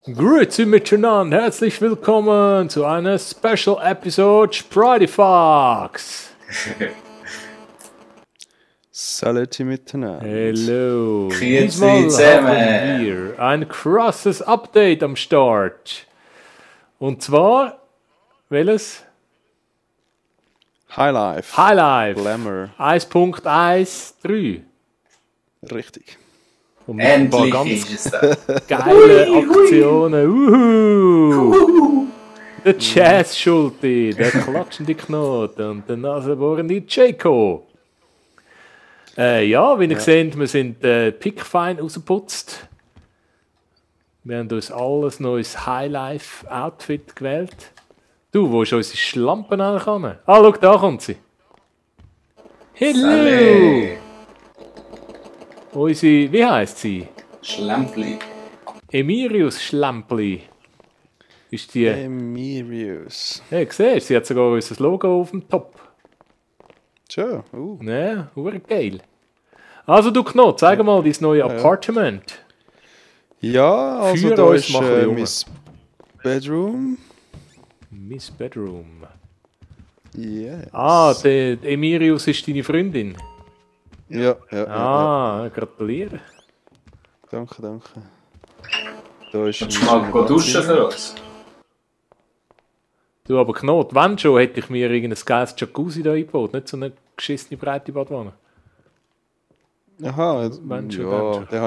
Grüezi miteinander, herzlich willkommen zu einer Special Episode Sprite Fox. Saluti miteinander. Hello. Grüezi Diesmal zusammen. haben wir ein krasses Update am Start. Und zwar, welches? Highlife. Highlife Glamour. 1.13. Richtig. Und mit ein paar Endlich ganz ist es da. geile Aktionen. Uhu. Der Jazz-Schulti, der klatschende Knoten und der nasenbohrende Jaco. Ja, wie ihr seht, wir sind pickfein rausgeputzt. Wir haben uns alles neues Highlife-Outfit gewählt. Du, wo ist unsere Schlampen eigentlich an? Ah, schau, da kommt sie. Hello! Salut. Unsere, wie heisst sie? Schlampli. Emirius Schlampli. Ist die... Emirius. Hey, siehst du, sie hat sogar unser Logo auf dem Top. Tja, Ja, geil. Also du Knot, zeig mal dein neue Appartement. Ja, also Führ da uns ist mal ein mein bisschen Bedroom. Miss Bedroom. Yes. Ah, der Emirius ist deine Freundin. Ja. Gratuliere. Danke. Da ist Kannst du mal duschen für uns? Du, aber Knot, wenn schon, hätte ich mir irgendein geiles Jacuzzi da eingebaut, nicht so eine geschissene breite Badwanne. Aha, Wenn schon, ja, dann schon. den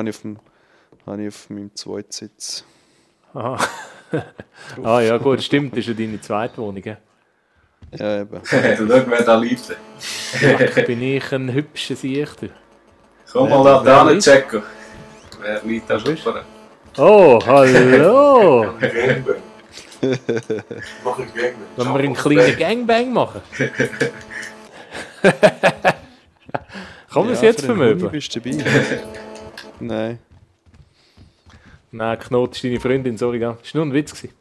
habe ich auf meinem Zweitsitz. Aha. Ah ja, gut, stimmt, das ist ja deine zweite Wohnung. Ja? Ja, eben. Du schau, wer da liegt. Bin ich ein hübscher Sieg, du. Komm mal wer da liegt? checken. Wer liegt da schon vor? Oh, hallo! Gangbang. Mach ich Gangbang. Wenn wir einen kleinen Gangbang machen. Kann man es jetzt für den Huni vermöbeln? bist du dabei. Nein. Nein, Knot ist deine Freundin, sorry. Das war nur ein Witz. Gewesen.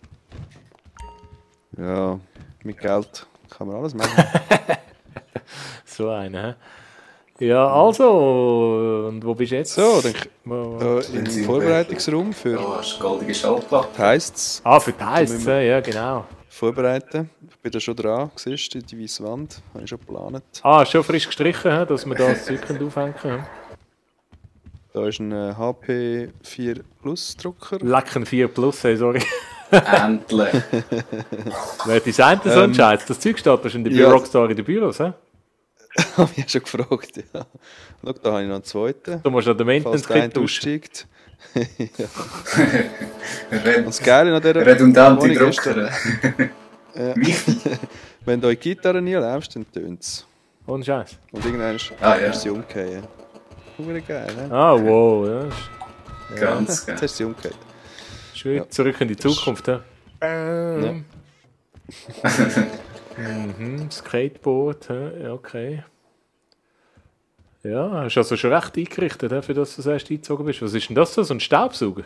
Ja, mit Geld kann man alles machen. So eine, hä? Ja, also, und wo bist du jetzt? So, dann Wo- im Vorbereitungsraum Da für hast du goldige Schallplatte. heisst's Ah, für die Heists, ja, genau. vorbereiten. Ich bin da schon dran, siehst du, die weiße Wand habe ich schon geplant. Ah, schon frisch gestrichen, hä, dass wir da das Zeug aufhängen können. Da ist ein HP 4 Plus Drucker. Lecken 4 Plus, hey, sorry. Endlich. Wer designt das so ein Scheiß? Das Zeug steht wahrscheinlich bei ja. Rockstar in den Büros, hä? Habe ich ja schon gefragt, ja. Schau, da habe ich noch einen zweiten. Du musst an den Falls der eine Maintenance-Kit tauschen. aussteigt. Und das Geile an dieser Redundante Wohnung ist, Drucker. Wichtig. wenn du in die Gitarre nie läufst, dann tönt es. Ohne Scheiß. Und irgendwann Ah, ja. ist sie umgekehrt. Hure geil, ne? Ah, wow, ja. Ganz Jetzt geil. hast du sie umgekehrt. Schön. Ja. Zurück in die Zukunft, hä? Skateboard, hä? Ja, okay. Ja, hast du also schon recht eingerichtet, hä, für das du das erst eingezogen bist. Was ist denn das so? So ein Staubsauger?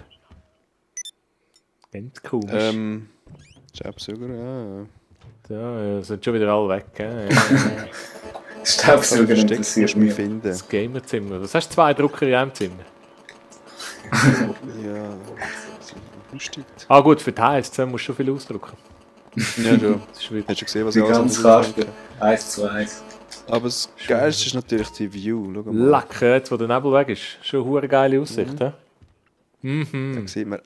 Ganz komisch. Staubsauger, ja. Ja, sind schon wieder alle weg, hä? Staubsauger Versteckt interessiert musst du mich mich. finden. Das Gamerzimmer. Was hast du, 2 Drucker in einem Zimmer? Ja, lustig. Ah gut, für die Heists musst du schon viel ausdrucken. Ja, schon. Das ist wieder... Hast du gesehen, was Die ich alles ganze muss Kaste. aufhängen? 1 zu 1. Aber das Geilste ist natürlich die View. Schau mal. Lecker, jetzt wo der Nebel weg ist. Schon eine hure geile Aussicht, hä? Da sieht man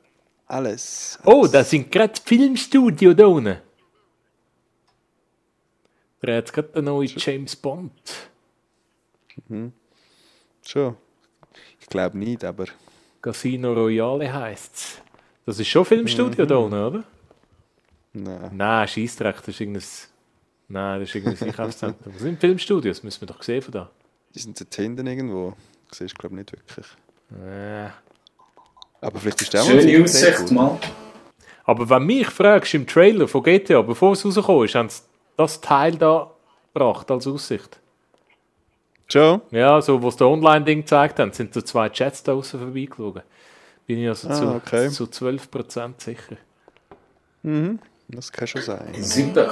alles. Oh, da sind gerade Filmstudio da unten. Da hat gerade der neue James Bond. Schon. Ich glaube nicht, aber. Casino Royale heisst's. Das ist schon Filmstudio da unten, oder? Nein. Nein, Scheissdreck, das ist irgendein... Nein, das ist irgendein Einkaufszentrum. Das sind Filmstudios, müssen wir doch sehen von da. Die sind dort hinten irgendwo. Das siehst du, glaube ich, nicht wirklich. Aber vielleicht ist der auch Schöne mal Aussicht mal. Aber wenn mich fragst, im Trailer von GTA, bevor es rausgekommen ist, haben sie das Teil da gebracht als Aussicht. Schon? Ja, so, wo sie das Online-Ding gezeigt haben, sind so 2 Chats da außen vorbeigeflogen. Bin ich also okay. zu 12% sicher. Das kann schon sein. Super.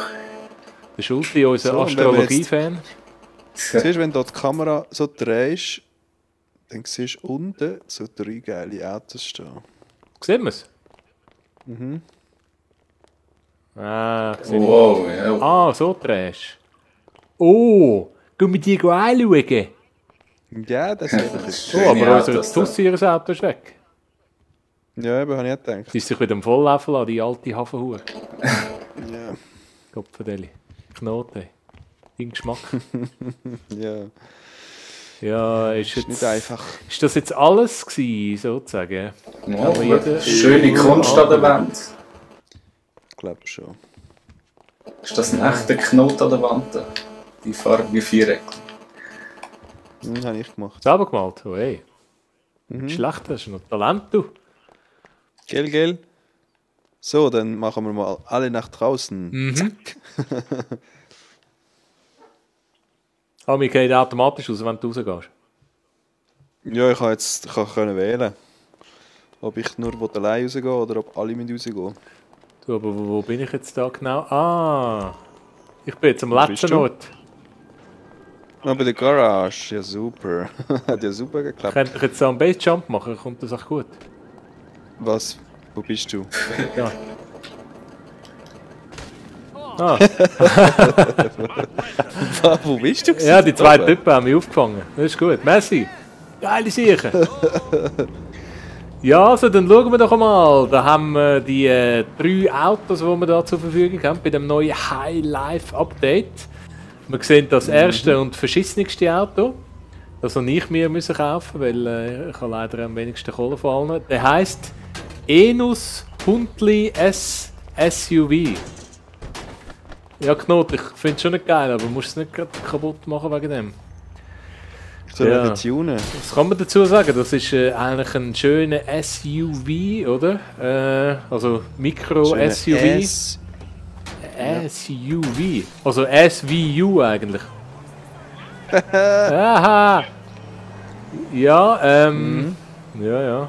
Der Schulti, unser So, und wenn wir Astrologie-Fan. Siehst du, wenn du die Kamera so drehst, dann siehst du unten so 3 geile Autos stehen. Sehen wir es? Mhm. Ah, ich sehe Wow, ja. Ah, so drehst du. Oh, gehen wir die anschauen? Ja, das ist echt. Oh, Schöne aber unser Autos da. Tussieres Auto ist weg. Ja, eben, habe ich auch gedacht. Sie ist sich wieder am Volllaufen lassen, die alte Hafenhure. Ja. Kopfendeli. Knoten. Dein Geschmack. Ja, Ja, ist ist nicht jetzt... einfach. Ist das jetzt alles gewesen, sozusagen? Ja, Aber jeder- schöne Kunst an der Wand. Ich glaube schon. Ist das ein echter Knoten an der Wand? Da? Die Farbe wie Viereck. Habe ich gemacht. Selber gemalt? Oh, hey. Nicht schlecht, hast du noch Talent, du. Gell? So, dann machen wir mal alle nach draußen. Mhm. Aber wir gehen automatisch raus, wenn du rausgehst. Ja, ich kann wählen. Ob ich nur allein rausgehe oder ob alle mit rausgehen. Du, aber wo bin ich jetzt da genau? Ah, ich bin jetzt am Wo letzten bist du? Ort. Ah, bei der Garage. Ja, super. Hat ja super Ich geklappt. könnte jetzt so einen Basejump machen, kommt das auch gut. Was? Wo bist du? Ja. Ah, Wo bist du? ja, die zwei Oben? Typen haben mich aufgefangen. Das ist gut. Merci. Geile Sache. Ja, also dann schauen wir doch mal. Da haben wir die 3 Autos, die wir da zur Verfügung haben, bei dem neuen High-Life-Update. Wir sehen das erste und verschissenste Auto. Das habe ich mir müssen kaufen, weil ich habe leider am wenigsten Kohle von allen. Der heisst Enus Huntli S SUV. Ja, Knot, ich finde es schon nicht geil, aber du musst es nicht gerade kaputt machen wegen dem. So Ja. eine Tune. Was kann man dazu sagen? Das ist eigentlich ein schöner SUV, oder? Also Micro-SUV. SUV. Also SVU eigentlich. Aha! Ja, ja.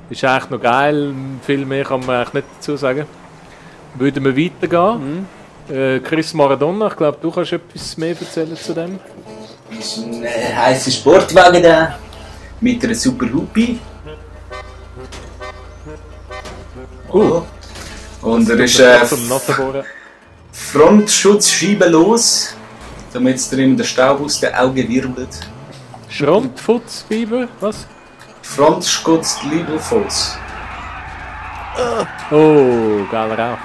Ist eigentlich noch geil, viel mehr kann man eigentlich nicht dazu sagen. Würden wir weitergehen? Chris Maradona, ich glaube, du kannst etwas mehr erzählen zu dem. Ist ein heißer Sportwagen da. Mit einer super Hupi. Und er ist Zum Nassenbohren. Frontschutz scheibenlos, damit es drin der Staub aus den Augen wirbelt. Schrontfutzbiber, was? Frontschutz liebevoll. Oh, geiler Rauch.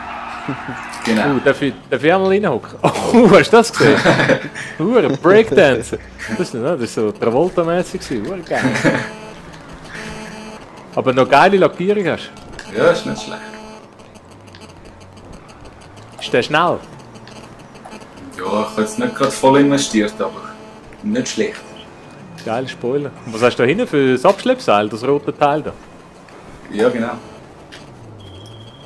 Genau. Darf ich einmal reinhocken? Oh, hast du das gesehen? Hure Breakdance. Das ist so Travolta-mäßig gewesen. Hure geil. Aber noch geile Lackierung hast du. Ja, ist nicht schlecht. Ist der schnell? Ja, ich habe jetzt nicht gerade voll investiert, aber nicht schlecht. Geile Spoiler. Und was hast du da hinten für das Abschleppseil, das rote Teil da? Ja, genau.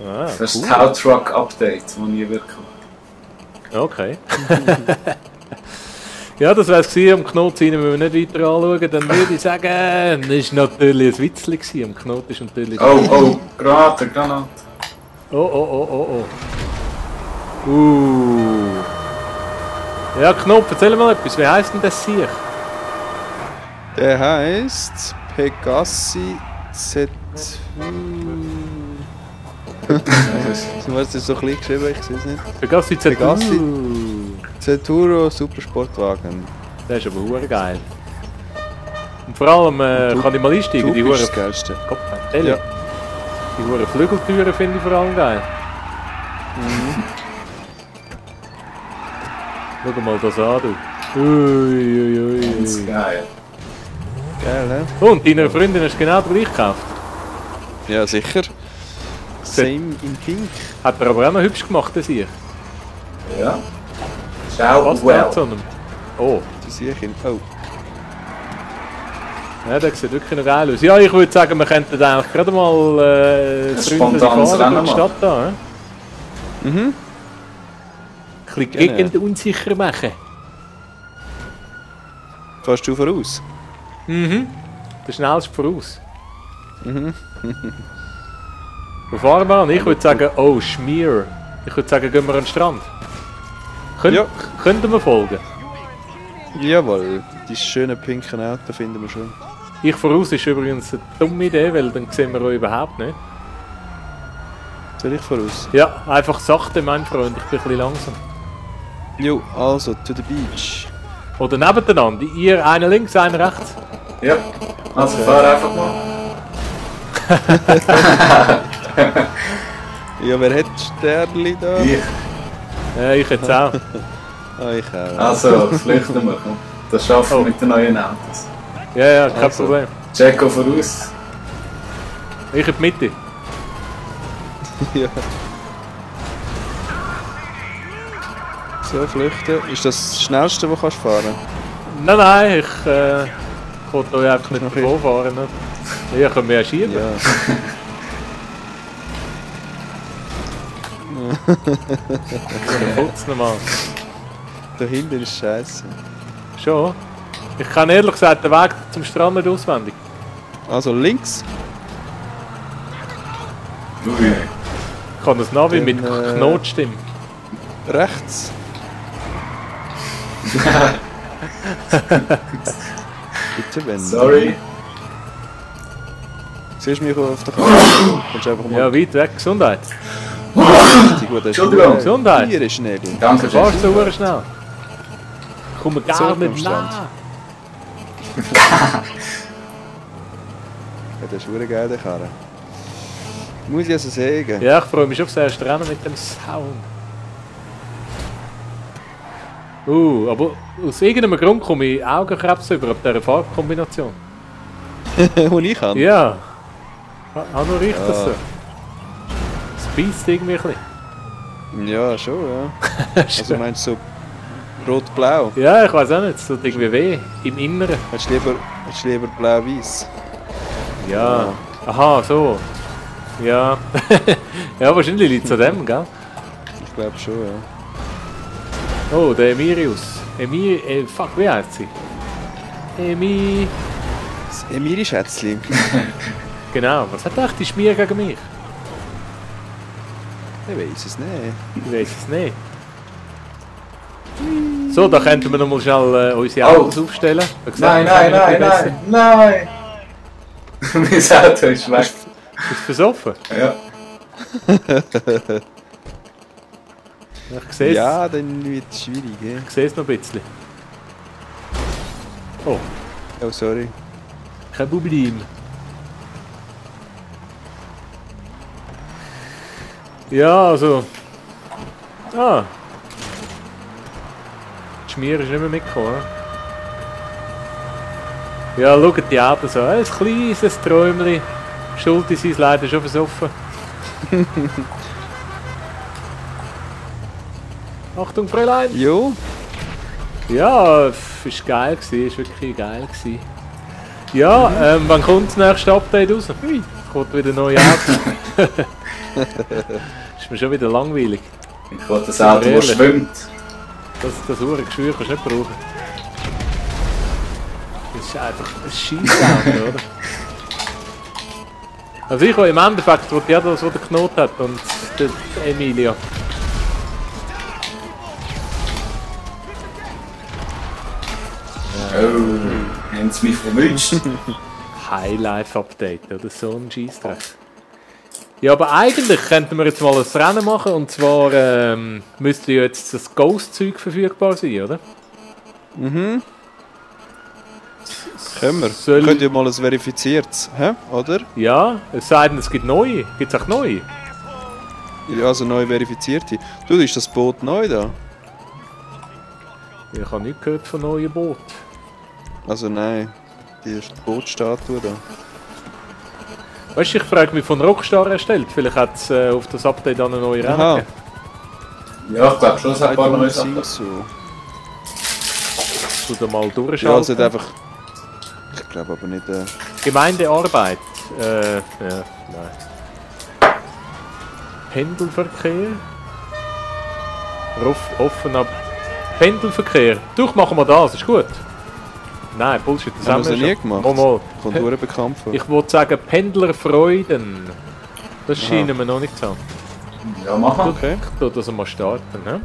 Ah, Das ist das Tow Truck Update, das nie wirklich war. okay. Ja, das wäre es gewesen. Am Knot rein, wenn wir nicht weiter anschauen, dann würde ich sagen, das war natürlich ein Witzli gewesen. Am Knot ist natürlich... Oh, Granate. Oh. Ja, Knopf, erzähl mal etwas. Wie heisst denn das hier? Der heisst Pegassi Z. Was ist so klein geschrieben? Ich sehe es nicht. Pegassi Pegassi. Zeturo Supersportwagen. Der ist aber hure geil. Und vor allem kann ich mal einsteigen. Die Du hure bist das Geilste. ja. Ja. Die hure Flügeltüren finde ich vor allem geil. Schau mal das an, du. Ui. Das ist geil. Geil, ne? Und deiner Freundin hast du genau das gleiche gekauft. Ja, sicher. Same in Pink. Hat er aber auch noch hübsch gemacht, das hier. Ja. Schau, Passt well. auch zu einem. Oh, Die sehe ich in. Oh. ja, der sieht wirklich noch geil aus. Ja, ich würde sagen, wir könnten eigentlich gerade mal Ein spontanes fahren Rennen durch die Stadt da. Mhm. Ein bisschen Genau. Gegend unsicher machen. Fährst du voraus? Mhm. Der schnellste voraus. Wo fahren wir an? Ich würde sagen, oh, Schmier. Ich würde sagen, gehen wir an den Strand. Ja. Könnten wir folgen? Jawohl. Die schönen pinken Autos finden wir schon. Ich voraus ist übrigens eine dumme Idee, weil dann sehen wir euch überhaupt nicht. Soll ich voraus? Ja, einfach sachte, mein Freund, ich bin ein bisschen langsam. Jo, also, to the beach. Oder nebeneinander, ihr einer links, einer rechts. Ja, also fahr einfach mal. Ja, wer hat Sternli da? Ich. Ich jetzt auch. Ah, ich auch. Also, flüchten wir. Komm. Das schaffen wir mit den neuen Autos. Ja, kein Also. Problem. Jacko voraus. Ich in die Mitte. Ja. So, flüchten. Ist das das Schnellste, das kannst du fahren? Nein, ich konnte euch einfach nicht vorfahren. Ne? Ja, können wir ja schieben. Ja. Putz nochmal. Da hinten ist scheiße. Schon? Ich kann ehrlich gesagt den Weg zum Strand nicht auswendig. Also links. Ui. Ich kann das Navi Dann, mit Knotstimme. Rechts. Bitte wenn. Sorry. Siehst du mich auf der Karte? Kannst du einfach mal. Ja, weit weg. Gesundheit. Richtig gut. Entschuldigung. Gesundheit. Hier ist schnell. Danke, Du fährst Jacko. so schnell. Ich komme gar Zurück am nicht Strand. nah. Ja, das ist verdammt geil, der Karre. Muss ich also sagen. Ja, ich freue mich auf das erste Rennen mit dem Sound. Aber aus irgendeinem Grund komme ich Augenkrebs über ab dieser Farbkombination. Und ich kann. Ja. Hanno riecht das Ja. so. Es beißt irgendwie ein bisschen. Ja, schon, ja. Also meinst du so rot-blau? Ja, ich weiß auch nicht, es tut irgendwie weh. Im Inneren. Hättest du lieber blau-weiß? Ja. Aha, so. Ja. Ja, wahrscheinlich liegt es an dem, gell? Ich glaube schon, ja. Oh, der Emirius. Fuck, wie heißt sie? Das Emiri-Schätzli. Genau, was hat echt die Schmier gegen mich? Ich weiß es nicht. Ich weiß es nicht. So, da könnten wir noch mal schnell unsere Oh. Autos aufstellen. Da sieht Nein, man nein, es ein nein, bisschen nein, nein! Mein Auto ist weg. besser. Ist es versoffen? Ja. Ich sehe es. Ja, dann wird es schwierig, ja. Ich sehe es noch ein bisschen. Oh, Oh, sorry. kein Problem. Ja, also. Ah. Die Schmier ist nicht mehr mitgekommen. Ja, schaut die Autos an. Ein kleines Träumchen. Schuld ist leider schon versoffen. Achtung, Fräulein! Jo, Ja, ist geil gewesen, ist wirklich geil gewesen. Ja, wann kommt das nächste Update raus? Kommt wieder neue Auto. Ist mir schon wieder langweilig. Ich will das Auto, das Ehrlich? schwimmt. Das Uhrengeschwür kannst du nicht brauchen. Das ist einfach ein Scheissauto, oder? Also ich will im Endeffekt, wo ja das, was der Knot hat und der Emilia. Oh, haben sie mich verwünscht. Highlife-Update oder so ein Scheissdreck. Ja, aber eigentlich könnten wir jetzt mal ein Rennen machen und zwar müsste ja jetzt das Ghost-Zeug verfügbar sein, oder? können wir. Soll- Könnt ihr mal ein verifiziertes, hä? Oder? Ja, es sei denn, es gibt neue. Gibt es auch neue? Ja, also neu verifizierte. Du, ist das Boot neu da? Ich habe nicht gehört von neuen Booten. Also nein, die ist die Bootstatue da. Weißt du, ich frage mich von Rockstar erstellt. Vielleicht hat es auf das Update dann eine neue Rennen Aha. gegeben. Ja, ich glaube schon, es hat I ein paar neue don't Sachen. think so. Du da mal Ja, durchschalten. es hat einfach... Ich glaube aber nicht... Gemeindearbeit. Ja, nein. Pendelverkehr. Offener Pendelverkehr. Durch machen wir das, ist gut. Nein, Bullshit, das Haben wir haben es wir noch schon. nie gemacht? Mal. Kommt nur bekannt vor. Ich wollte sagen Pendlerfreuden. Das scheinen wir noch nicht zu haben. Ja, mach mal. Okay. Ich tue das mal starten. Ne?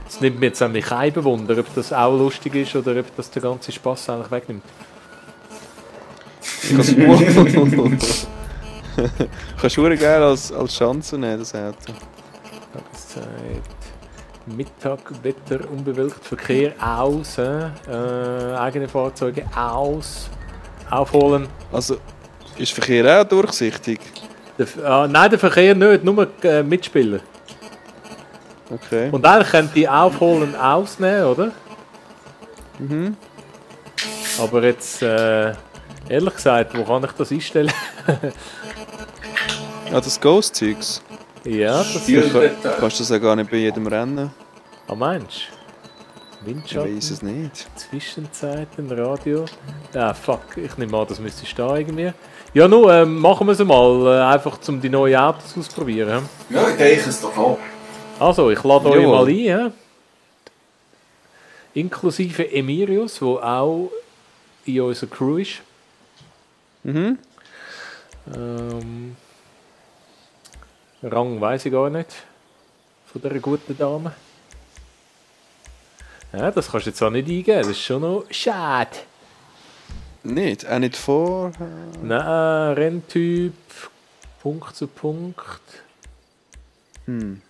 Es nimmt mir jetzt nämlich kein Wunder, ob das auch lustig ist oder ob das den ganzen Spass eigentlich wegnimmt. Ich kann Kannst du verdammt geil als Chance nehmen, das Auto. Tageszeit. Mittag, Wetter, unbewölkt, Verkehr aus. Eigene Fahrzeuge aus. Aufholen. Also, ist Verkehr auch durchsichtig? Nein, der Verkehr nicht, nur Mitspieler. Okay. Und eigentlich könnt ihr Aufholen ausnehmen, oder? Mhm. Aber jetzt, ehrlich gesagt, wo kann ich das einstellen? Ah, das Ghost-Zeugs. Ja, das ist. Spielwetter. Kannst du das ja gar nicht bei jedem Rennen? Ah, meinst du? Ich Windschatten, weiß es nicht. Zwischenzeiten, Radio. Ja, fuck, ich nehme an, das müsste stehen irgendwie. Ja, nun, machen wir es mal, einfach um die neuen Autos auszuprobieren. Ja, ich denke es doch auch. Also, ich lade euch Jawohl. mal ein. Ja? Inklusive Emirius, der auch in unserer Crew ist. Mhm. Rang weiß ich gar nicht. Von dieser guten Dame. Ja, das kannst du jetzt auch nicht eingeben. Das ist schon noch schade. Nicht? Auch nicht vor. Nein, Renntyp, Punkt zu Punkt. Hm.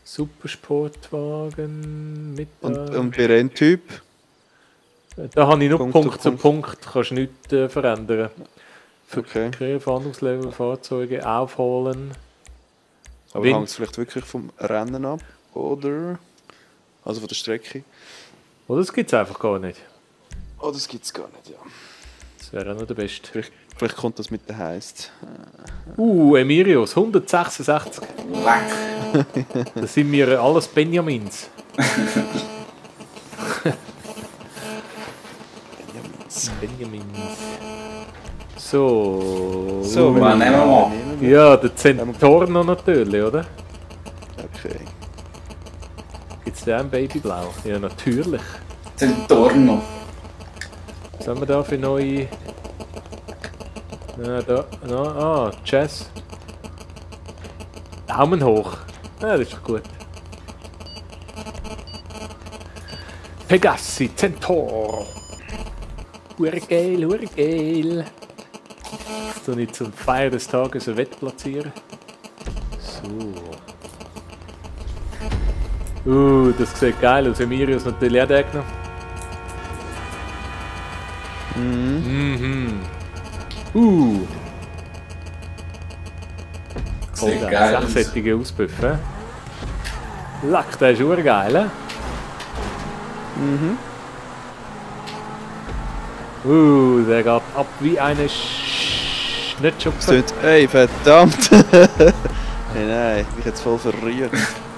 Supersportwagen, mit. Und bei Renntyp? Da habe ich nur Punkt Punkt, zu zu Punkt. Kannst du nichts verändern. Okay. Verkehr, Fahndungslevel, Fahrzeuge aufholen. Aber Wind- hängt es vielleicht wirklich vom Rennen ab? Oder? Also von der Strecke? Oder das gibt es einfach gar nicht. Oh, das gibt es gar nicht, ja. Das wäre auch noch der Beste. Vielleicht kommt das mit der Heist. Emirius, 166. Leck. Das sind wir alles Benjamins. Benjamins. So. So, nehmen wir mal. Ja, der Zentorno natürlich, oder? Okay. Gibt es da ein Babyblau? Ja, natürlich. Zentorno. Was haben wir da für neue... Ja, da... Jazz. Daumen hoch. Ja, das ist doch gut. Pegassi, Centaur. Urgeil, urgeil. Jetzt tue ich zum Feier des Tages ein Wett platzieren. So. Das sieht geil aus. Emirius natürlich auch den genommen. Mhm. Sieht der geil aus. sechssättige Auspuff, hä? Lack, der ist urgeil, hä? Der geht ab wie eine Schnittschuppe. Ey, verdammt! Hey, nein, ich jetzt voll verrührt.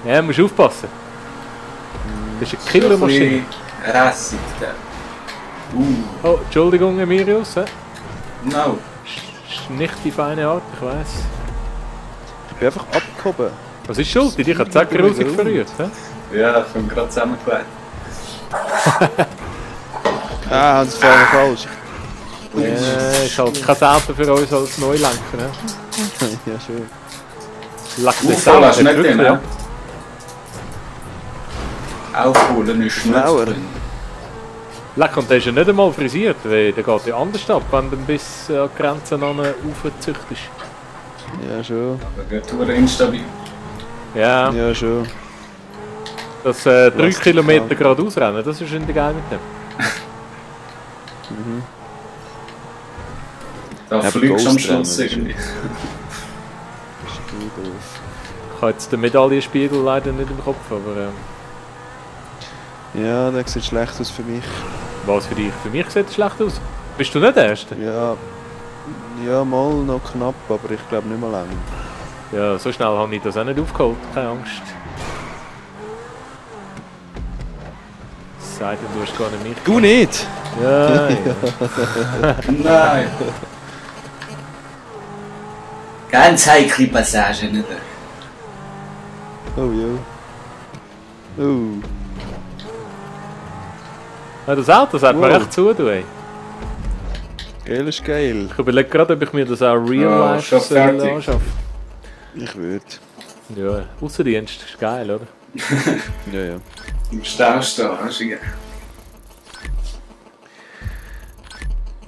Ja, musst aufpassen. Das ist eine Killermaschine. Rassig, der. Oh, Entschuldigung, Emirius, hä? No. Ist nicht die feine Art, ich weiss. Ich bin einfach abgehoben. Was ist schuld? Die dich hat Zacker rausig verrührt, hä? Ja, ich bin gerade zusammengelegt. Ah, das war falsch. Ist halt kein Auto für uns als Neulenker, ne? Ja, schön. Lack, das Aufholen hast du hat nicht wirklich, drin, ja. Aufholen ist Schnauer. nicht drin. Leck, und der ist ja nicht einmal frisiert, weil der geht ja anders ab, wenn du ihn bis an die Grenzen aufzüchtest. Ja, schon. Aber geht tour instabil. Ja, Ja, schon. das 3 Lass dich Kilometer kalt. geradeaus rennen, das ist schon geil mit dem. Da Aber fliegst du am Ghost Schluss Rennen ist irgendwie. Bist du doof. Ich habe jetzt den Medaillenspiegel leider nicht im Kopf, aber Ja, der sieht schlecht aus für mich. was für dich? Für mich sieht es schlecht aus. Bist du nicht der Erste? Ja. Ja, mal noch knapp, aber ich glaube nicht mehr lang. Ja, so schnell habe ich das auch nicht aufgeholt, keine Angst. Es sei denn, du hast gar nicht mich. Du nicht! Ja, ja. Nein. Ganz heikle Passage, nicht? Oh ja. Oh. Ja, das Auto sagt mir Wow. recht zu, du ey. Geil ist geil. Ich überlege gerade, ob ich mir das auch real life schon fertig. anschaffen. Ich würde. Ja, Aussendienst ist geil, oder? Ja, ja. Im Stau stehen, hast du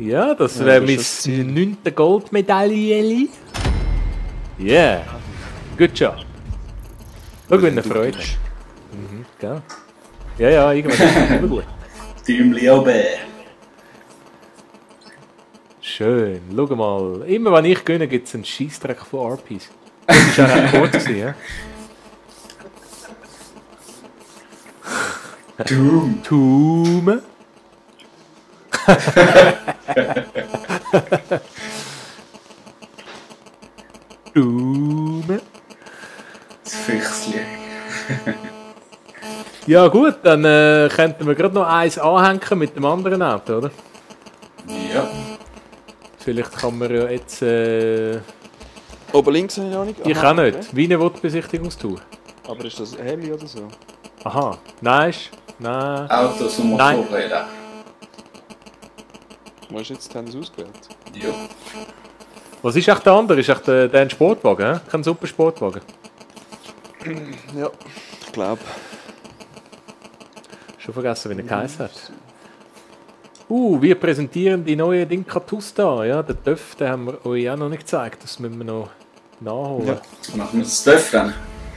Ja, das Ja, wäre das mein ist das Ziel. 9. Goldmedaille. Yeah. Good job. Schau, wenn er Freude hat. Gell? Ja, ja, irgendwann ist es immer gut. Däumli oben. Schön. Schau mal. Immer wenn ich gewinne, gibt es einen Scheissdreck von RPs. Das war auch recht kurz, gewesen, ja? Doom. Doom. Das Füchschen. Ja gut, dann könnten wir gerade noch eins anhängen mit dem anderen Auto, oder? Ja. Vielleicht kann man ja jetzt... Oben links habe ich auch nicht. ich Aha, auch nicht. okay. Wie eine Besichtigungstour. Aber ist das Heli oder so? Aha. Nein, nein. Autos und Nein. Motorräder. Wo ist jetzt haben sie ausgewählt? Ja. Was ist echt der andere? Ist echt der ein Sportwagen? Kein super Sportwagen. Ja, ich glaube. Schon vergessen, wie er geheißen hat. Wir präsentieren die neue Dinka Tusta. Ja, den TÜV, den haben wir euch auch noch nicht gezeigt. Das müssen wir noch nachholen. Ja. Machen wir das TÜV dann?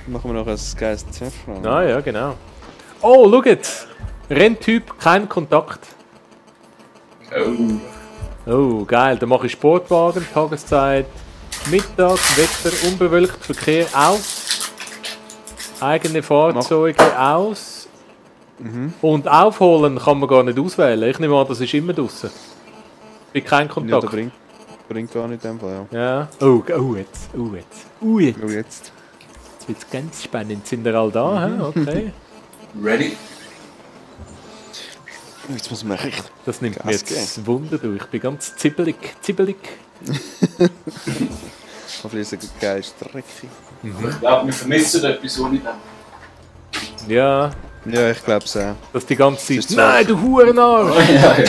Machen wir noch ein geiles Zeph. Ah, ja, genau. Oh, schau jetzt! Renntyp, kein Kontakt. Oh. Oh, geil. Dann mache ich Sportwagen, Tageszeit, Mittag, Wetter, unbewölkt, Verkehr aus. Eigene Fahrzeuge aus. Und aufholen kann man gar nicht auswählen. Ich nehme an, das ist immer draussen. Bei kein Ja, Kontakt. der bringt gar nicht in dem Fall, ja. Ja. Oh, jetzt. Jetzt Oh, jetzt. wird es ganz spannend. Sind ihr alle da? Hä? Okay. Ready? Jetzt muss man echt... Das nimmt Gas mir jetzt Wunder durch. Ich bin ganz zibbelig. Hoffentlich ist es eine geile Strecke. Ich glaube, wir vermissen etwas ohne dann. Ja, Ja, ich glaube es auch. dass die ganze Zeit... ist Nein, du Hurenarsch! Ja, ja.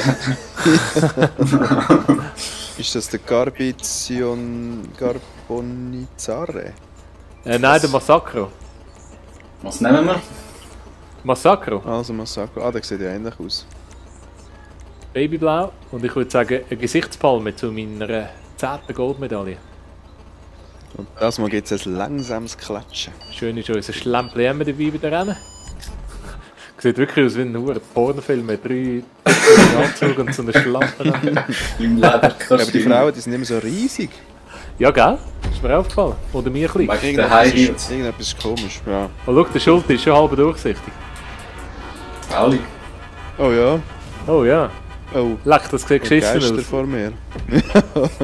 Ist das der Carbonizare? Nein, der Massacro. Was nehmen wir? Massacro. Also Masako. Ah, der sieht ja ähnlich aus. Babyblau. Und ich würde sagen, eine Gesichtspalme zu meiner 10. Goldmedaille. Und das Mal gibt es ein langsames Klatschen. Schön ist unser Schlempli immer dabei bei der Rennen. Sieht wirklich aus wie ein hoher Pornofilm mit 3 Anzug und so einer Schlampe. Im Aber die Lederkostüm. Frauen, die sind immer so riesig. Ja, gell? Ist mir aufgefallen. Oder mir ein bisschen. Wegen der High Heels. Irgendetwas ist komisch. Ja. Oh, schau, der Schulter ist schon halb durchsichtig. Alle. Oh ja. Oh ja. Oh, Leck, das sieht geschissen Geister aus. vor mir.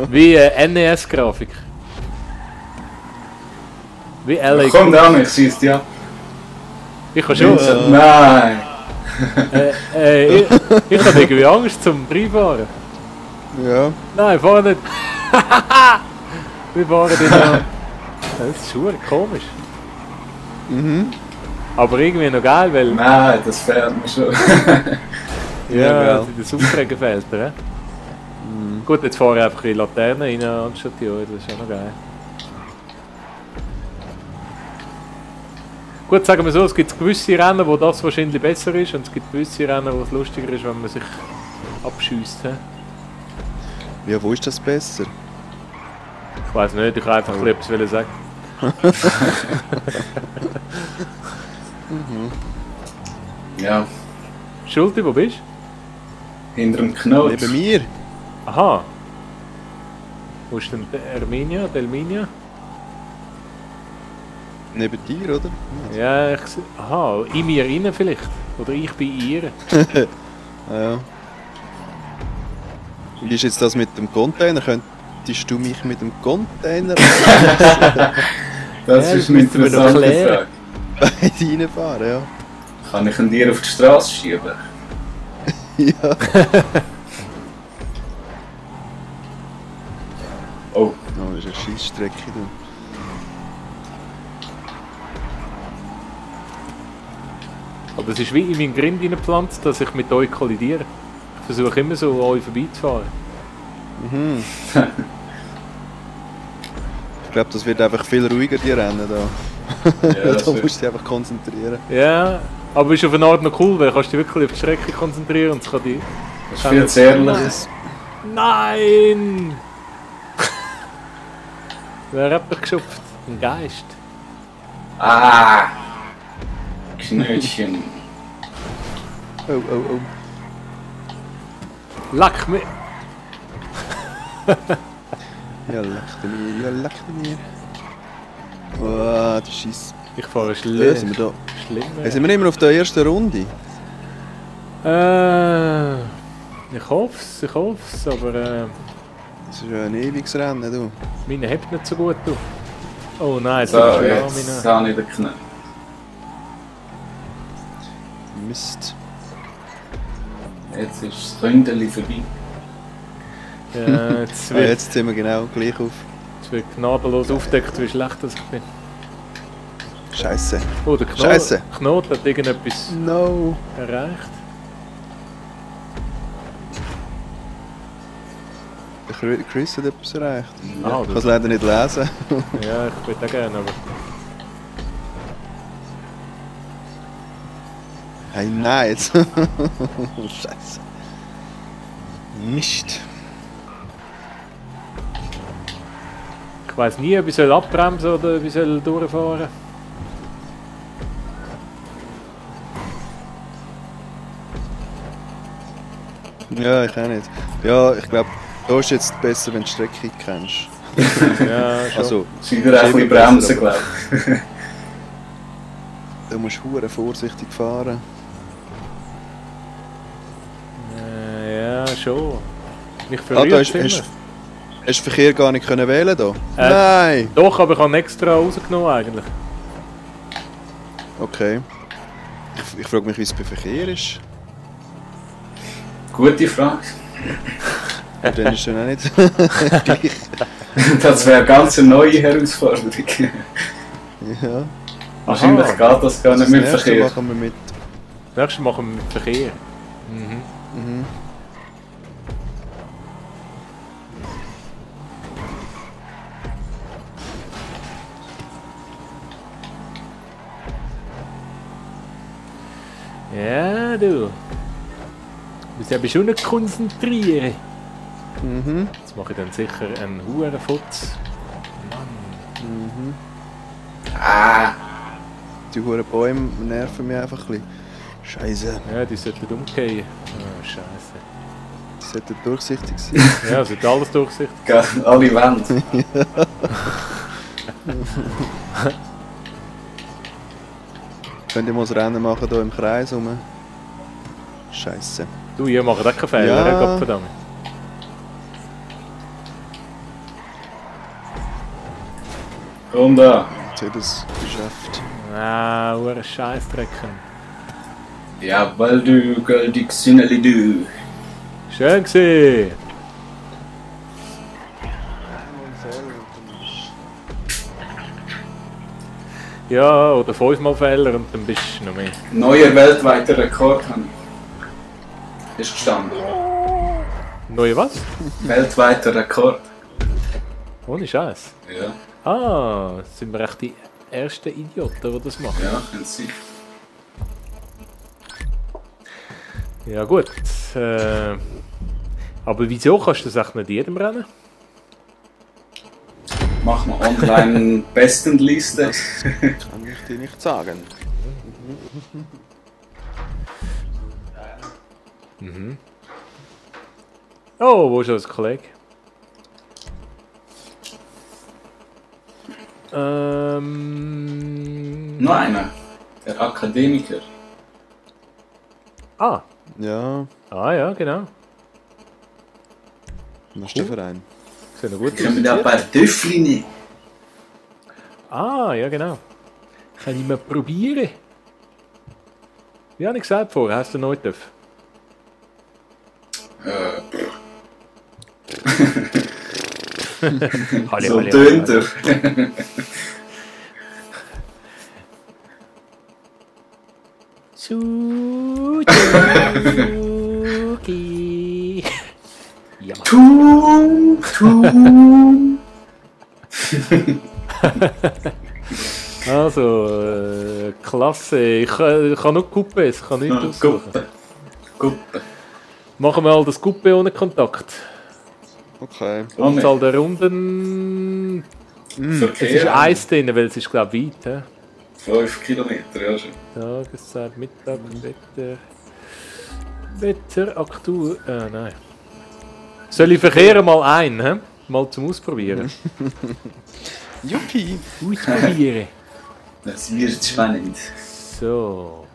Wie NES-Grafik. Wie LA. Komm da, ich schieß dich ab. Ich kann schon. Nein. Ich habe irgendwie Angst zum Reinfahren. Ja. Nein, fahr nicht. Wir fahren nicht an. Das ist schon komisch. Aber irgendwie noch geil, weil. Nein, das fährt mir schon. Ja, geil. das Aufträgefeld, ja. Gut, jetzt fahre ich einfach in die Laterne rein anstatt die Eure, das ist auch noch geil. Gut, sagen wir so, es gibt gewisse Rennen, wo das wahrscheinlich besser ist und es gibt gewisse Rennen, wo es lustiger ist, wenn man sich abschießt. Ja, wo ist das besser? Ich weiß nicht, ich wollte einfach etwas sagen. Ja, Schulti, wo bist hinter dem Knoten. Neben mir? du? Aha. Wo ist denn der Erminia, Delminia? Neben dir, oder? Ja, aha, in mir rein vielleicht. Oder ich bei ihr. Ja. Wie ist jetzt das mit dem Container? Könntest du mich mit dem Container Das Ja, ist das eine müssen wir noch interessante klären. Frage. beide reinfahren? Ja. Kann ich ihn dir auf die Straße schieben? Ja. Oh, Oh, das ist eine Scheissstrecke. Du. Aber es ist wie in meinen Grind reingepflanzt, dass ich mit euch kollidiere. Ich versuche immer so an euch vorbeizufahren. Ich glaube, das wird einfach viel ruhiger, die Rennen da. ja, das Da wird- musst du dich einfach konzentrieren. Ja, aber ist auf eine Art noch cool, weil kannst du dich wirklich auf die Strecke konzentrieren und es kann die... das ist viel zu ehrlich. Das, Nein! Wer hat mich geschupft? Ein Geist. Ah! Knötchen. Oh, oh, oh. Leck mich! Ja, leckte mir, ja, leckte mir. Oh, du Scheiß. Ich fahre Ja, sind schlimm. wir da? Schlimmer. Sind wir immer auf der ersten Runde? Ich hoffe es, aber Das ist ja ein ewiges Rennen, du. meine hebt nicht so gut. Du. Oh nein, jetzt So, hab ich jetzt Stamina. habe ich den Knöpf. Mist. Jetzt ist das Ründeli vorbei. Ja, jetzt Ah, wird, jetzt sind wir genau gleich auf. jetzt wird gnadenlos aufgedeckt, wie schlecht das ich bin. Scheiße. Oh, der Scheisse. Knoten hat irgendetwas No. erreicht. Der Chris hat etwas erreicht. Ah, Ich kann es leider nicht lesen. ja, ich würde auch gerne, aber... Hey, nein, jetzt. Scheiße. Mist. Ich weiss nie, ob ich soll abbremsen oder ob ich soll durchfahren. Ja, ich auch nicht. Ja, ich glaube, da ist jetzt besser, wenn du die Strecke kennst. Ja, schon. Also, Scheint er auch ein bisschen bremsen, glaube ich. du musst hure vorsichtig fahren. Ja, schon. Mich Ah, verrührt da es immer. hast du Verkehr gar nicht können wählen da? Äh. Nein! Doch, aber ich habe extra rausgenommen eigentlich. Okay. Ich frage mich, wie es bei Verkehr ist. Gute Frage. Aber dann ist dann auch nicht gleich. Das wäre eine ganz neue Herausforderung. Ja. Wahrscheinlich geht das gar nicht Das mit nächste Verkehr. machen wir mit. Nächstes machen wir mit Verkehr. Mhm. Mhm. Ja, du. Du musst aber schon nicht konzentrieren. Mhm. Jetzt mache ich dann sicher einen Hurenfutz. Ah! Die hohen Bäume nerven mich einfach ein bisschen. Scheiße. Ja, die sollten umgehen. Ah, scheiße. Die sollten durchsichtig sein. Ja, es wird alles durchsichtig. Alle Wände. Könnt ihr mal ein Rennen machen hier im Kreis rum? Scheiße. Du, ihr macht auch keinen Fehler, Ja. ja. Gottverdammt. Und da. Jetzt hat es geschafft. Ah, hure Scheißdrecken. Jawohl, du goldig Sünneli, du. Schön gesehen. Ja, oder 5-mal Fehler und dann bist du noch mehr. Neuer weltweiter Rekord habe ich. Ist gestanden. Neue was? Weltweiter Rekord. Ohne Scheiß. Ja, Ah, sind wir echt die ersten Idioten, die das machen? ja, können Sie. Ja gut. Aber wieso kannst du das echt nicht jedem rennen? Machen wir online Bestenliste. Kann ich dir nicht sagen. Oh, wo ist unser Kollege? Noch einer. Der Akademiker. Ah, Ja, ja, genau. was ist der Verein? Sieht noch gut Können wir aus. da ein paar Töffel nehmen? Ah, ja genau. Kann ich mal probieren? Wie habe ich gesagt vorher, hast du noch nicht dürfen? Halli, So halli, tönt halli. er. Suzuki. Ja, Mann. Tum, tum. Also, klasse. Ich kann nur Coupé, ich kann nicht aussuchen. Kuppe. Kuppe. Machen wir mal das Coupé ohne Kontakt. Okay. Oh, Anzahl der Runden Es Verkehr. ist Eis drin, weil es ist, glaube ich, weit. 5 Kilometer, ja schon. Tageszeit, Mittag, Wetter. Wetter, aktuell. Nein. Soll ich Verkehr mal ein, hä? Mal zum Ausprobieren. Juppie! Ausprobieren. Das wird spannend. So.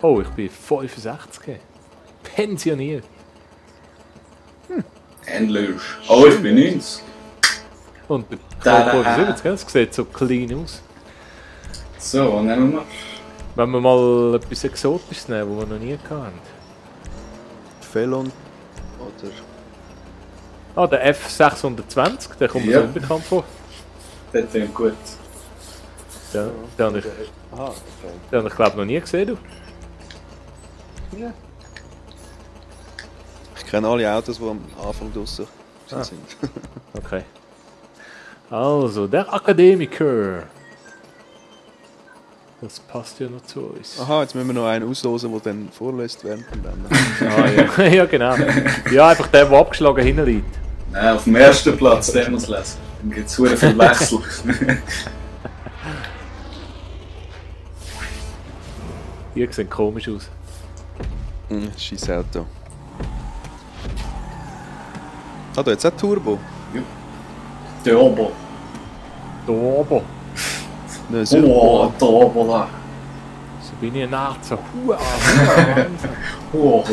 Oh, ich bin 65. Pensioniert. Endlich. Oh, ich bin 90. Und der Da. Karl 75, gell? Das sieht so clean aus. So, was nehmen wir noch? Wenn wir mal etwas Exotisches nehmen, was wir noch nie hatten. Felon oder. Ah, der F620, der kommt mir Ja. so unbekannt vor. Das klingt gut. Den habe ich, Aha, den habe ich glaube noch nie gesehen. Du. okay. Ich kenne alle Autos, die am Anfang draussen sind. Okay. Also, der Akademiker. Das passt ja noch zu uns. Aha, jetzt müssen wir noch einen auslosen, der dann vorlässt während dem Rennen. Ah, ja. Ja, genau. Ja, einfach der abgeschlagen hinten liegt. Nein, auf dem ersten Platz, den muss lesen. Dann gibt es sehr viel Wechsel. Die sehen komisch aus. Scheiß Auto. Ah, da jetzt auch Turbo. Turbo. Da oben. Ne, so. Oh, Turbo da. So bin ich ein Arzt. Hua. Oh.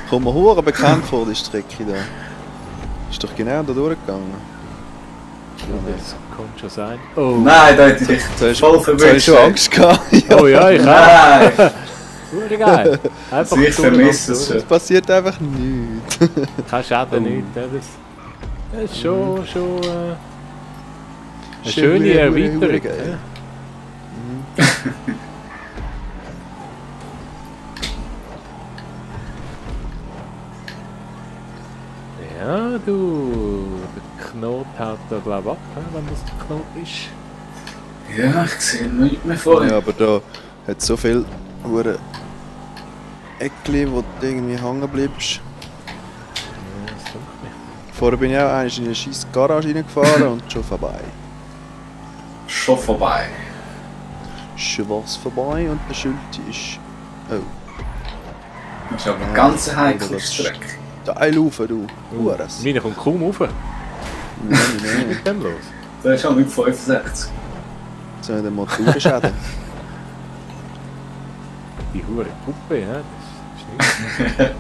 Kommt mir hure bekannt vor, die Strecke da. Ist doch genau da durchgegangen. Das kann schon sein. Oh, Nein, da hätte ich dich Jetzt voll hast du verwünscht. schon Angst gehabt. Ja, oh ja, ich auch. Nein, Hure geil. Einfach ich vermisse es schon. es passiert einfach nichts. Kein Schaden, nicht. Ja, das ist schon eine schöne Erweiterung. geil. Ja. Ja, du, der Knot haut da glaube ich ab, wenn das der Knot ist. Ja, ich sehe nichts mehr vor. Ja, aber da hat so viel hure Eckli, wo du irgendwie hängen bleibst. Ja, das denkt mich. Vorher bin ich auch einmal in eine scheisse Garage reingefahren und schon vorbei. Schon vorbei. Schon was vorbei und der Schulte ist... Oh, Das ist aber eine ganz heikle Strecke. da einlaufen, du. Hures. Meine kommt kaum rauf. Was Nein, ist mit dem los? Da ist schon mit 65. Jetzt haben wir den Motorenschäden. Die hure Puppe, ja, das ist nicht.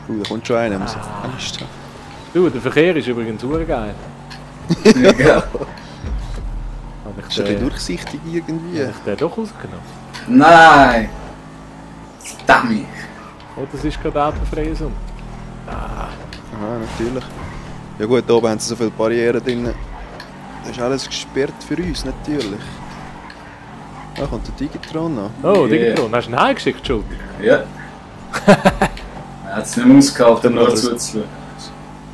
Da kommt schon einer, muss ich Angst haben. Du, der Verkehr ist übrigens hure geil. Ja. Habe ich Ist ein bisschen den, durchsichtig irgendwie. habe ich den doch rausgenommen? Nein! Dummy! Oh, das ist gerade autofreie Sonne. Aha, natürlich. Ja gut, da oben haben sie so viele Barrieren drin. Das ist alles gesperrt für uns, natürlich. Da kommt der Digitron noch. Oh, Yeah. Digitron, hast du ihn heimgeschickt, Schuld? Ja. Er hat es nicht mehr ausgehalten, nur zuzuschauen.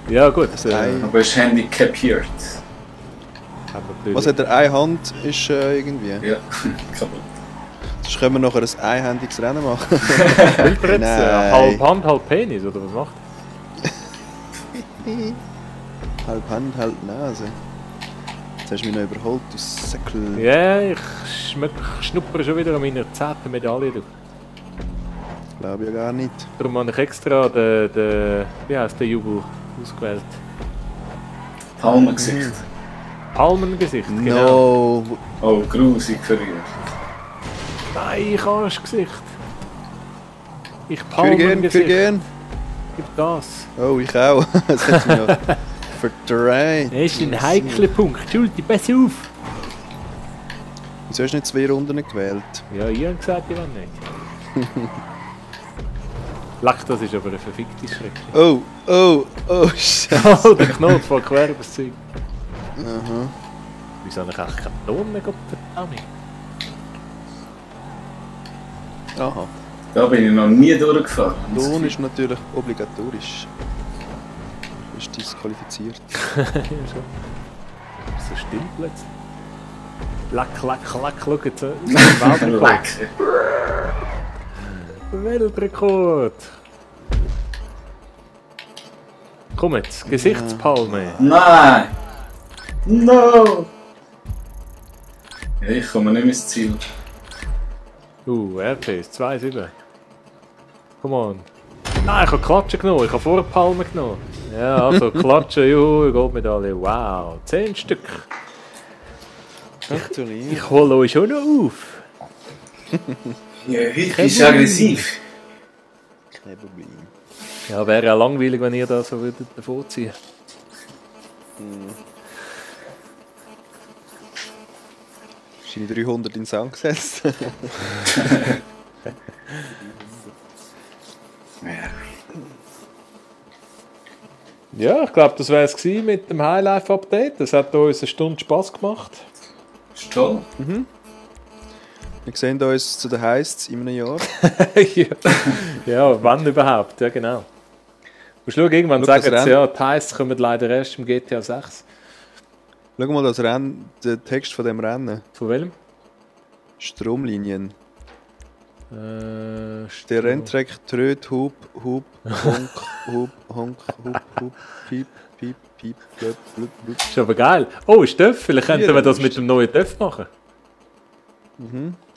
Ja gut, Ei. Aber er ist handicapiert. hat natürlich. Was hat er? Eine Hand ist irgendwie. Ja, kaputt. Sonst können wir nachher ein einhändiges Rennen machen. Spielt er jetzt Nein. halb Hand, halb Penis, oder was macht Halb Hand, halb Nase. Jetzt hast du mich noch überholt, du Säckel. er? Ja, ich schnuppere schon wieder an meiner 10. Medaille. Du. Glaube ja gar nicht. Darum habe ich extra den wie heisst der Jubel ausgewählt. Palmengesicht. Palmengesicht, genau. No. Oh, grusig für ihn. Nein, ich Arschgesicht. Ich Für gehen, für Palmengesicht. gehen. Gib das. Oh, ich auch. Das hat mich noch verdreht. Das ist ein heikler Punkt. Schulti, pass auf. Wieso hast du nicht 2 Runden gewählt? Ja, ihr habt gesagt, ich will nicht. Leck, das ist aber eine verfickte Schrecklich. Oh, oh, oh, Scheiße. Oh, der Knopf voll quer über das Zeug. Aha. Wieso habe ich eigentlich keinen Ton mehr, verdammt? Aha. Da bin ich noch nie durchgefahren. Lohn ist natürlich obligatorisch. Du bist disqualifiziert. Ja, schon. So still plötzlich. Leck, leck, leck, schau jetzt. Weltrekord. Lecker. Komm jetzt, Gesichtspalme. Nein! No! Ja, ich komme nicht mehr ins Ziel. RPs 2,7. Come on. Nein, ich habe Klatschen genommen, ich habe vorher Palme genommen. Ja, also Klatschen, juhu, Goldmedaille. Wow, 10 Stück. Gratuliere. Ich hole euch schon noch auf. Ja, heute ist aggressiv. Kein Problem. Ja, wäre auch langweilig, wenn ihr da so würdet davonziehen. Scheine 300 in den Sand gesetzt. Ja, ich glaube, das wäre es gewesen mit dem Highlife-Update. Das hat uns eine Stunde Spass gemacht. Ist toll. Wir sehen uns zu den Heists in einem Jahr. Ja, wann überhaupt? Ja, genau. Du schauen, irgendwann Schau, sagen das sie, ja, die Heists kommen leider erst im GTA 6. Schau mal das Rennen, den Text von dem Rennen. Von welchem? Stromlinien. Der Renntrack tröt, Hub, Hub, Honk, Hub, Honk, Hub, Hub, Piep, Piep, Piep, blub, blub, blub. Ist aber geil. Oh, ist TÜV. Vielleicht könnten wir das mit dem neuen TÜV machen.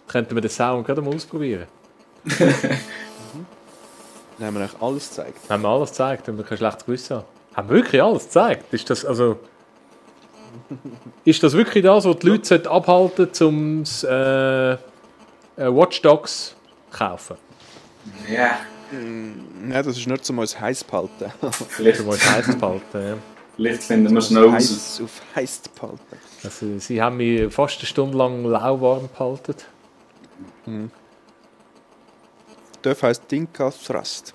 Könnten wir den Sound gerade mal ausprobieren. Dann haben wir eigentlich alles gezeigt. Haben wir alles gezeigt, wenn wir kein schlechtes Gewissen haben. Haben wir wirklich alles gezeigt? Ist das wirklich das, was die Leute abhalten sollten, um Watch Dogs zu kaufen? Ja, Nein, das ist nur zum uns heiß behalten. vielleicht, Um uns heiß zu behalten, ja. vielleicht finden wir es noch raus. Heiß auf heiß behalten. Also, sie haben mich fast eine Stunde lang lauwarm gehalten. Das heisst Dinka Thrust.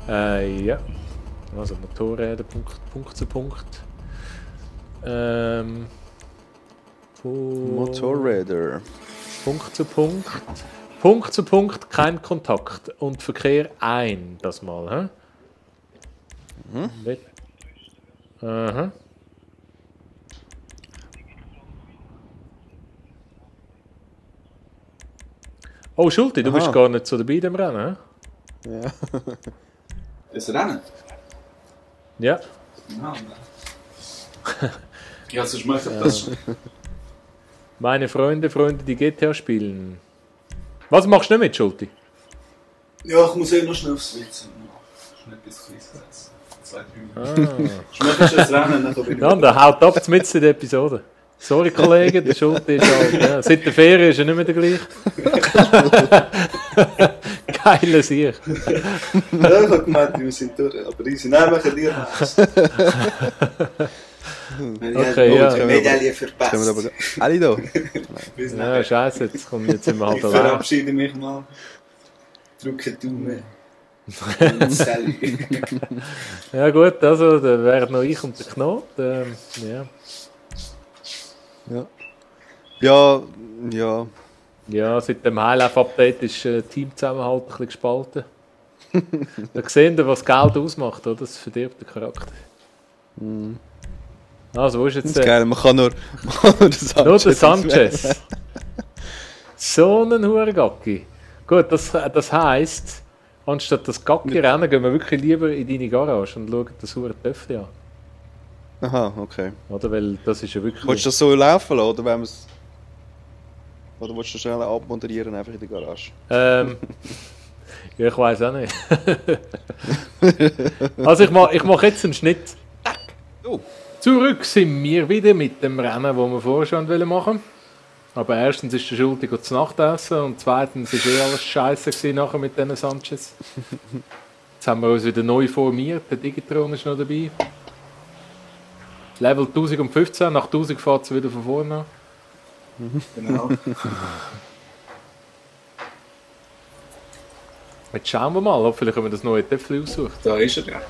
Ja. Also Motorräder, Punkt zu Punkt. Motorräder. Punkt zu Punkt. Punkt zu Punkt, kein Kontakt. Und Verkehr ein, das mal. Hä? Aha. Oh, Schulti, du Aha. bist gar nicht so dabei in dem Rennen, hä? Ja. Das Rennen? Ja. Ja, sonst mache ich das schon. Meine Freunde, die GTA spielen. Was machst du nicht mit, Schulti? Ja, ich muss noch schnell aufs WC. Schnell etwas Kleines. 2-3 Minuten. Ich mache schon das Rennen, dann bin ich Ja, der haut ab mit in der Episode. Sorry, Kollege, der Schulti ist halt. Ja, seit der Ferien ist er nicht mehr der gleiche. Geiler Sieg. Ja, ich habe gemeint, wir sind durch, aber easy. Nein, machen dir was. Okay, ja. Medaille Können wir aber verpasst. alle da? Ja, scheiße, jetzt sind wir halt Ich allein. verabschiede mich mal. Drücke Daumen. Sally. Ja gut, also, da wären noch ich und der Knot. Ja. Ja. Ja, ja. Ja, seit dem Highlife-Update ist Teamzusammenhalt ein bisschen gespalten. Da sehen wir, was Geld ausmacht, oder? Das verdirbt den Charakter. Also, wo ist Das jetzt ist geil, man kann nur den Sanchez. Nur der Sanchez. So ein Hurengacki. Gut, das heisst, anstatt das Gacki-Rennen gehen wir wirklich lieber in deine Garage und schauen das Hurentöffel an. Aha, okay. Oder? Weil das ist ja wirklich... Willst du das so laufen lassen, oder, oder willst du das schnell abmoderieren, einfach in der Garage? Ja, ich weiß auch nicht. Also ich mach jetzt einen Schnitt. Oh. Zurück sind wir wieder mit dem Rennen, das wir vorher schon machen wollten. Aber erstens ist der Schulti zu Nacht essen und zweitens war alles scheiße gewesen nachher mit diesen Sanchez. Jetzt haben wir uns wieder neu formiert, der Digitron ist noch dabei. Level 1015, nach 1000 fährt es wieder von vorne an. Genau. Jetzt schauen wir mal, hoffentlich können wir das neue Töpfchen aussuchen. Da ist er ja.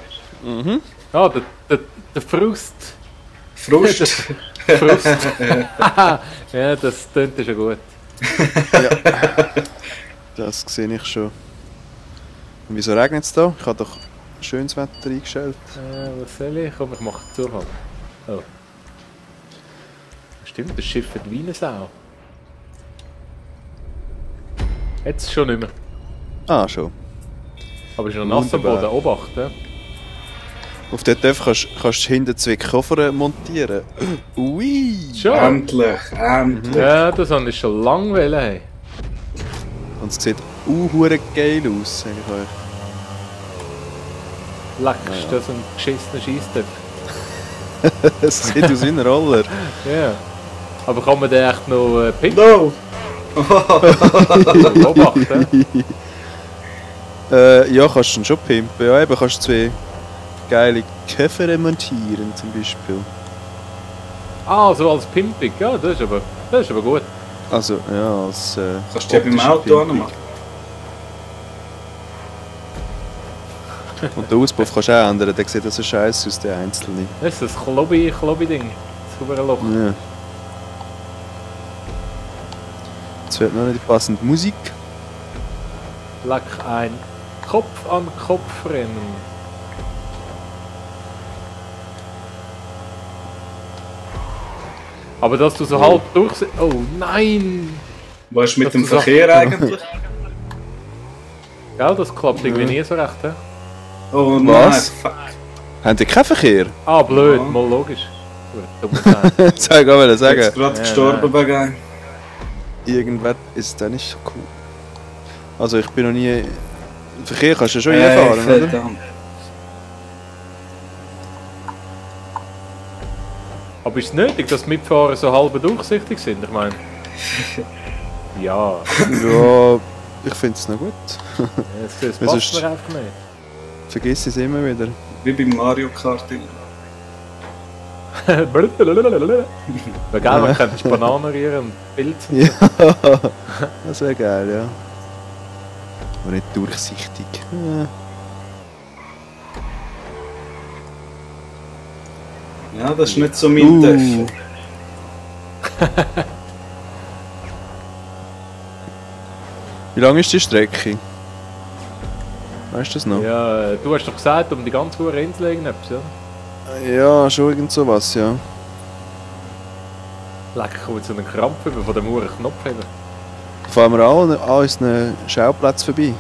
Ah, der Frust. Frust. Frust. Ja, das klingt ja schon gut. Das sehe ich schon. Und wieso regnet es da? Ich habe doch schönes Wetter eingestellt. Was soll ich? Komm, ich mache die Zufall. Oh. Stimmt, das Schiff hat wie eine Sau. Jetzt schon nicht mehr. Ah, schon. Aber es ist noch nass am Boden. Wunderbar. Obacht, ja? Auf den TÜV kannst du hinten 2 Koffer montieren. Ui! Schon? Endlich, endlich. Ja, das habe ich schon lange wollen. Hey. Und es sieht hure geil aus, sag ich euch. Leck, ist das ein geschissener Scheisstöpf. Es sieht aus wie ein Roller. Ja. Aber kann man den echt noch pimpen? No! Beobachten? Ja, kannst du ihn schon pimpen. Ja, eben kannst du 2 geile Koffer montieren, zum Beispiel. Ah, so als Pimping. Ja, das ist aber gut. Also, ja, als Kannst du die beim Auto anmachen? Und den Auspuff kannst du auch ändern, dann sieht das so scheiße aus, der einzelne. Das ist das Klobby-Ding. Das Hurenloch. Ja. Jetzt hört noch nicht die passende Musik. Leck, ein Kopf an Kopf rennen. Aber dass du so halb durch... Oh nein! Was ist mit Dass dem du so- Verkehr eigentlich? Gell, das klappt irgendwie nie so recht, hä? Oh Was? nein, fuck. Habt ihr keinen Verkehr? Ah, blöd, Ja. mal logisch. Gut, dumm sein. Das wollte ich auch Jetzt sagen. gerade Ja, gestorben wegen einem. Irgendwas ist da nicht so cool. Also ich bin noch nie... Verkehr kannst du schon fahren, oder? verdammt. Aber ist es nötig, dass die Mitfahrer so halb durchsichtig sind? Ich meine... Ja, Ja, ich finde es noch gut. das Weil passt sonst- mir einfach nicht. Vergiss es immer wieder. Wie beim Mario Kart. Wäre geil, man könnte Bananen rühren und Pilze. Ja, das wäre geil, ja. Aber nicht durchsichtig. Ja. Ja, das ist nicht so mein Töpfchen. Wie lang ist die Strecke? Weißt du das noch? Ja, du hast doch gesagt, um die ganze hohe Insel irgendetwas, ja? Ja, schon irgend sowas, ja. Leck, kommt so einen Krampf über von dem hohen Knopf haben. Da fahren wir an unseren Schauplatz vorbei.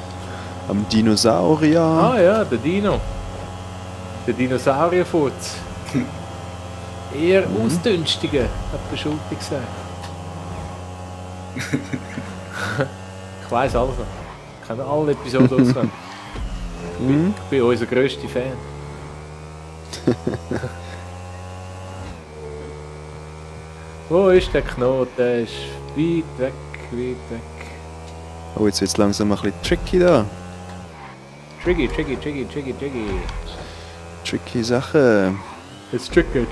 Am Dinosaurier. Ah ja, der Dino. Der Dinosaurierfurz. Eher ausdünstiger, hat der Schulte gesagt. Ich weiss alles noch. Ich kenne alle Episoden auswendig. Mhm. Ich bin unser grösster Fan. Wo ist der Knoten? Der ist weit weg, weit weg. Oh, jetzt wird es langsam ein bisschen tricky da. Tricky. Tricky Sache. It's tricky.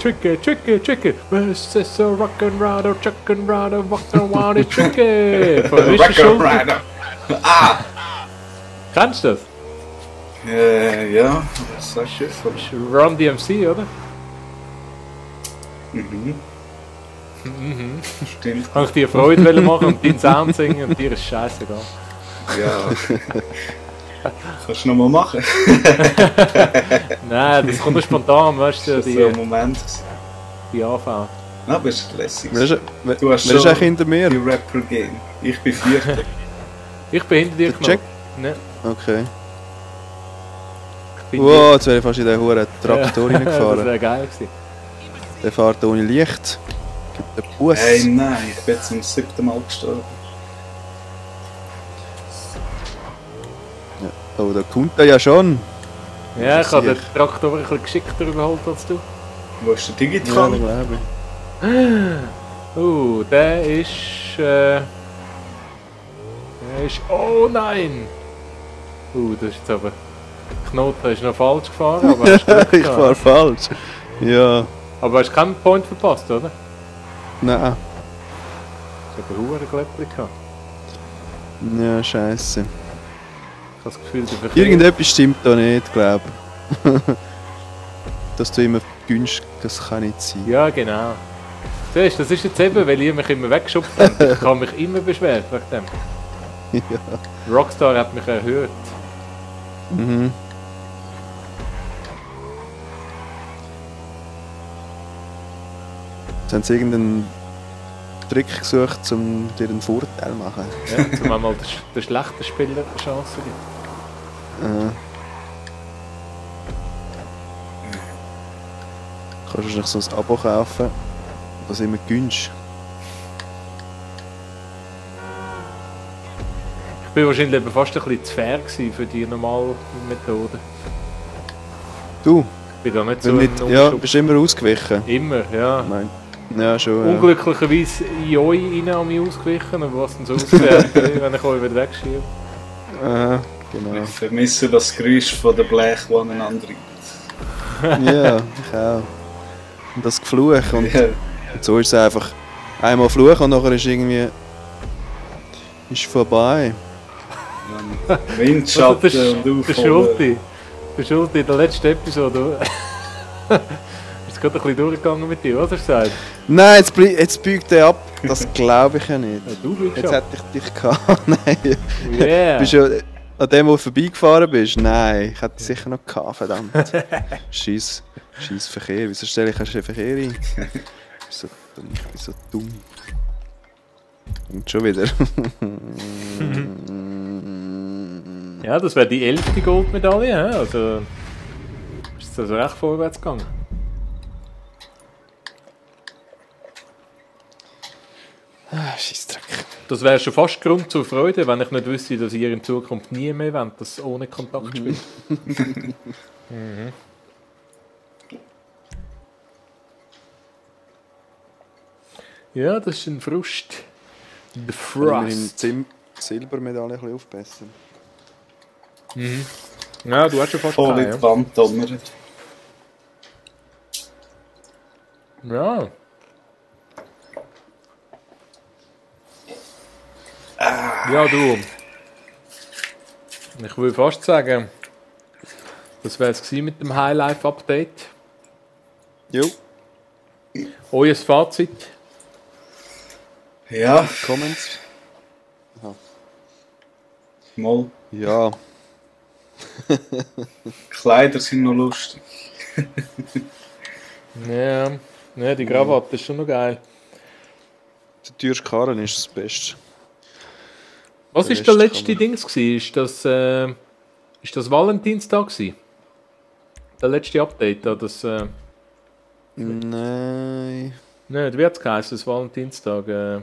Where's this rock'n'rider, chuck'n'rider, walk'n'rider, it's tricky. Von Richard Schulze. Rider. Kennst du das? Ja, was sagst du? Das ist Run DMC, oder? Stimmt. Kann ich dir Freude wollen machen und deinen Sound singen und dir ist scheißegal. Ja. Kannst du noch mal machen? Nein, das kommt nur spontan, weißt du, Das war so ein Moment. die Anfang. Na, aber ist lässig. Wer ist Du hast wer ist schon eigentlich hinter mir? die Rapper-Game. Ich bin Vierter. Ich bin hinter dir Check. genommen. Ne, Okay. ich bin Wow, jetzt wäre ich fast in den hohen Traktor Ja, das reingefahren. wäre geil gewesen. Der fährt ohne Licht. Gibt einen Bus. Hey, nein, ich bin zum 7. Mal gestorben. Oh, da kommt er ja schon. Ja, ich habe den Sicher. Traktor ein bisschen geschickter überholt als du. Wo ist der Ja, Digital? das glaube ich. Der ist... der ist... Oh nein! Das ist jetzt aber... Knoten ist noch falsch gefahren, aber hast Glück Ich gehabt. fahre falsch. Ja. Aber hast keinen Point verpasst, oder? Nein. Ich habe einen Gläppchen gehabt. Ja, scheiße. Ich habe das Gefühl, der Verkehr... Irgendetwas stimmt da nicht, glaube ich. Dass du immer günstig, das kann nicht sein. Ja, genau. Siehst du, das ist jetzt eben, weil ihr mich immer weggeschubst habt. Ich habe mich immer beschwert wegen dem. Ja. Rockstar hat mich erhöht. Mhm. Jetzt haben sie irgendeinen Trick gesucht, um dir einen Vorteil zu machen. Ja, zum einmal den schlechten Spieler eine Chance gibt. Kannst du noch so ein Abo kaufen, was immer gönnst. Ich bin wahrscheinlich eben fast ein bisschen zu fair gewesen für die normale Methode. Du, Ich bin da nicht so wenn nicht, ein ja, Umschub- bist immer ausgewichen. Immer, ja. Nein. Ja, schon. Ja. Unglücklicherweise in euch rein an mich ausgewichen, aber was denn so aussieht, wenn ich euch wieder wegschiebe. Aha, genau. Ich vermisse das Geräusch von der Blech, die aneinander reibt. Ja, ich auch. Und das Gefluch. Und Ja. so ist es einfach. Einmal fluchen und nachher ist irgendwie. Ist vorbei. Windschatten Also, und der Aufholen. Schulti. Der Schulti in der letzten Episode. Ist gerade ein bisschen durchgegangen mit dir, was hast du gesagt? Nein, jetzt biegt er ab. Das glaube ich ja nicht. Ja, du bist Jetzt schon. hätte ich dich gehabt. Nein. Yeah. Bist du an dem, wo du vorbeigefahren bist? Nein, ich hätte dich sicher noch gehabt, verdammt. Scheiß Verkehr. Wieso stelle ich erst den Verkehr ein? Ich bin so dumm. Und schon wieder. Ja, das wäre die 11. Goldmedaille. Ja? Also ist es also recht vorwärts gegangen. Scheissdreck. Das wäre schon fast Grund zur Freude, wenn ich nicht wüsste, dass ihr in Zukunft nie mehr wollt, das ohne Kontakt spielt. Ja, das ist ein Frust. The Frost. Silbermedaille ein bisschen aufbessern. Ja, du hast schon fast Voll in keine, die Wand donnert. ja. Ja, du. Ich würde fast sagen, das wäre es gewesen mit dem Highlife-Update. Jo, Euer Fazit? Ja, Comments? mal. Ja, Kleider sind noch lustig. Ja, ja, die Krawatte ist schon noch geil. der teuerste Karren ist das Beste. Was Der ist der Rest letzte kann Dings gewesen? Ist das Valentinstag gewesen? Der letzte Update, da das... Nein. Nein, wie hat es geheißen, das Valentinstag?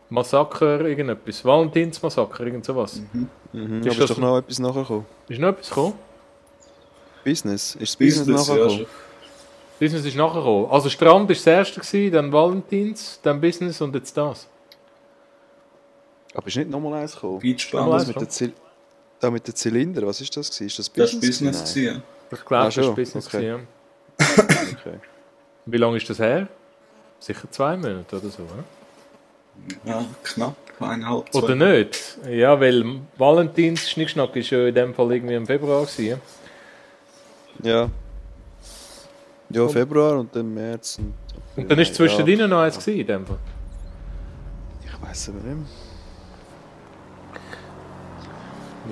Massaker, irgendetwas. Valentinsmassaker, irgend sowas. Mhm. Ist Aber das- ist doch noch etwas nachgekommen. Ist noch etwas gekommen? Business? Ist das Business Ja, nachgekommen? schon. Business ist nachher gekommen. Also Strand ist das erste gewesen, dann Valentins, dann Business und jetzt das. Aber ist nicht nochmal eins gekommen? Beachbahn. Nochmal Das eins? mit der da mit den Zylinder, was ist das gewesen? Ist das Das Business? war Business. Nein. Gewesen, Ich glaube, Ah, das ist schon? Business Okay. gewesen, Okay. ja. Wie lange ist das her? Sicher 2 Monate oder so, oder? ja. Ja, knapp. 1,5, 2. Oder nicht? Ja, weil Valentins Schnickschnack ist ja in dem Fall irgendwie im Februar gewesen. Ja. Ja, Februar und dann März. Und dann ist zwischen ja. ihnen noch eins gewesen, in dem Fall. Ich weiß aber nicht.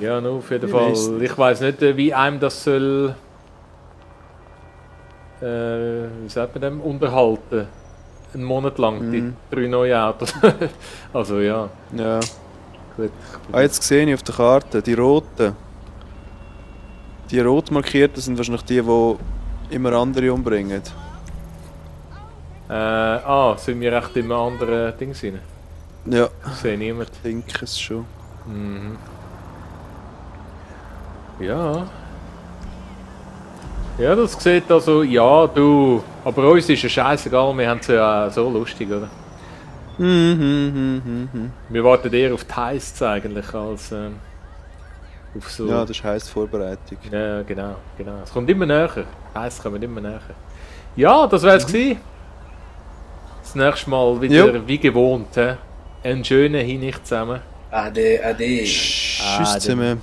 Ja, no, auf jeden Ich Fall. weiss nicht. Ich weiß nicht, wie einem das soll. Wie sagt man dem? Unterhalten. Einen Monat lang, die 3 neuen Autos. Also ja, Ja. gut. Ah, jetzt sehe ich auf der Karte, die roten. Die rot markierten sind wahrscheinlich die, die immer andere umbringen. Sind wir echt in einem anderen Ding rein? Ja, Ich sehe niemand. ich denke es schon. Mhm. Ja. Ja, das sieht also, ja, du. Aber uns ist es scheißegal, wir haben es ja so lustig, oder? Wir warten eher auf die Heists eigentlich, als auf so. Ja, das heisst Vorbereitung. Ja, genau, genau. Es kommt immer näher. Heißt, es kommt immer näher. Ja, das wär's gewesen. Das nächste Mal wieder wie gewohnt. He? Einen schönen Hinricht zusammen. Ade, ade. Tschüss zusammen.